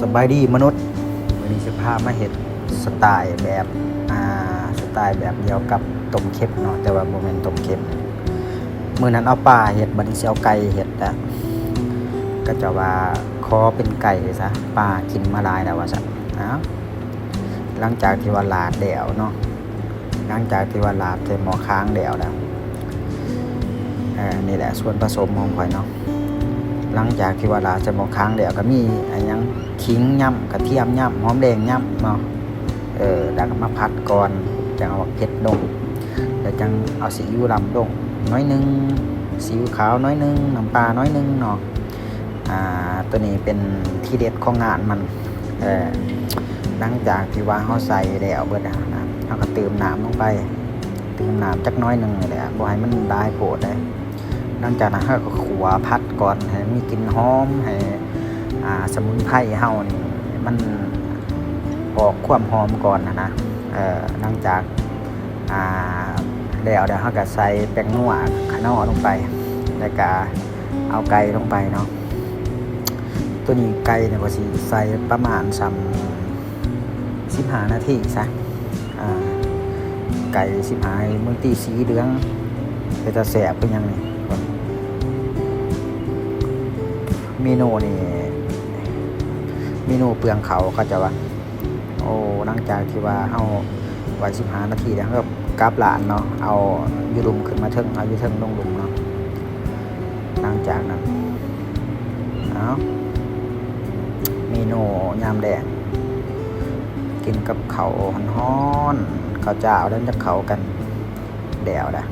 ສະບາຍດີມະນຸດ, ມື້ນີ້ຊິພາມາເຮັດສະໄຕແບບ ອ່າ ສະໄຕແບບດຽວກັບຕົ້ມເຂັມເນາະ, ແຕ່ວ່າບໍ່ແມ່ນຕົ້ມເຂັມ. ມື້ນັ້ນເອົາປາເຮັດ, ບັດນີ້ຊິເອົາໄກ່ເຮັດລະ. ເຂົາເຈົ້າວ່າຂໍເປັນໄກ່ຊະ, ປາກິນມາຫຼາຍແລ້ວວ່າຊັ້ນ. ເອົາ ຫຼັງຈາກທີ່ວ່າລາດແລ້ວເນາະ, ຫຼັງຈາກທີ່ວ່າລາດໃສ່ໝໍ້ຄາງແລ້ວນະ, ເອີ ນີ້ແຫຼະສ່ວນປະສົມຂອງຂ້ອຍເນາະ. ຫຼັງຈາກທີ່ວ່າລາດໃສ່ໝໍ້ຄາງແລ້ວ ກໍມີອັນຫຍັງ ຂີງຫຍ້ຳ, ກະທຽມຫຍ້ຳ, ຫອມແດງຫຍ້ຳເນາະ. ເອີ ແລ້ວກໍມາຜັດກ່ອນ, ຈັ່ງເອົາບັກເຜັດລົງ, ແລ້ວຈັ່ງເອົາຊີອິ້ວດຳລົງໜ້ອຍໜຶ່ງ, ຊີອິ້ວຂາວໜ້ອຍໜຶ່ງ, ນ້ຳປາໜ້ອຍໜຶ່ງເນາະ. ອ່າ ຕົວນີ້ເປັນທີເດັດຂອງງານມັນ. ເອີ ຫຼັງຈາກທີ່ວ່າເຮົາໃສ່ແລ້ວເບິດແລ້ວນະ, ເຮົາກໍຕື່ມນ້ຳລົງໄປ, ຕື່ມນ້ຳຈັກໜ້ອຍໜຶ່ງນີ້ແຫຼະ, ບໍ່ໃຫ້ມັນຫຼາຍໂພດເດ້. ຫຼັງຈາກນັ້ນເຮົາກໍຂົ້ວຜັດກ່ອນ ໃຫ້ມີກິ່ນຫອມ, ໃຫ້ ອ່າ ສະໝຸນໄພເຮົານີ້ມັນອອກຄວາມຫອມກ່ອນນະນະ. ເອີ ຫຼັງຈາກ ອ່າ ແລ້ວ ແລ້ວເຮົາກໍໃສ່ແປ້ງນົວຂະໜໍ່ລົງໄປ, ແລ້ວກໍເອົາໄກ່ລົງໄປເນາະ. ຕົວນີ້ໄກ່ນີ້ກໍຊິໃສ່ປະມານສ່ຳສິບຫ້ານາທີຊະ. ອ່າ ໄກ່ສິບຫ້າ ມັນຕີສີເຫຼືອງ ເປັນຕາແຊບຄືຫຍັງນີ້. ເມນູນີ້ ເມນູເປືອງເຂົ້າ ເຂົາເຈົ້າວ່າ. ໂອ້ ຫຼັງຈາກທີ່ວ່າເຮົາໄວ້ສິບຫ້ານາທີແລ້ວ ເຮົາກໍກັບດ້ານເນາະ, ເອົາຢູ່ລຸ່ມຂຶ້ນມາເທິງ, ເອົາຢູ່ເທິງລົງລຸ່ມເນາະ. ຫຼັງຈາກນັ້ນ ເອົາ ເມນູຍາມແລງ ກິນກັບເຂົ້າຮ້ອນໆ ເຂົ້າຈ້າວ ແລ້ວຈະເຂົ້າກັນ. ແລ້ວລະ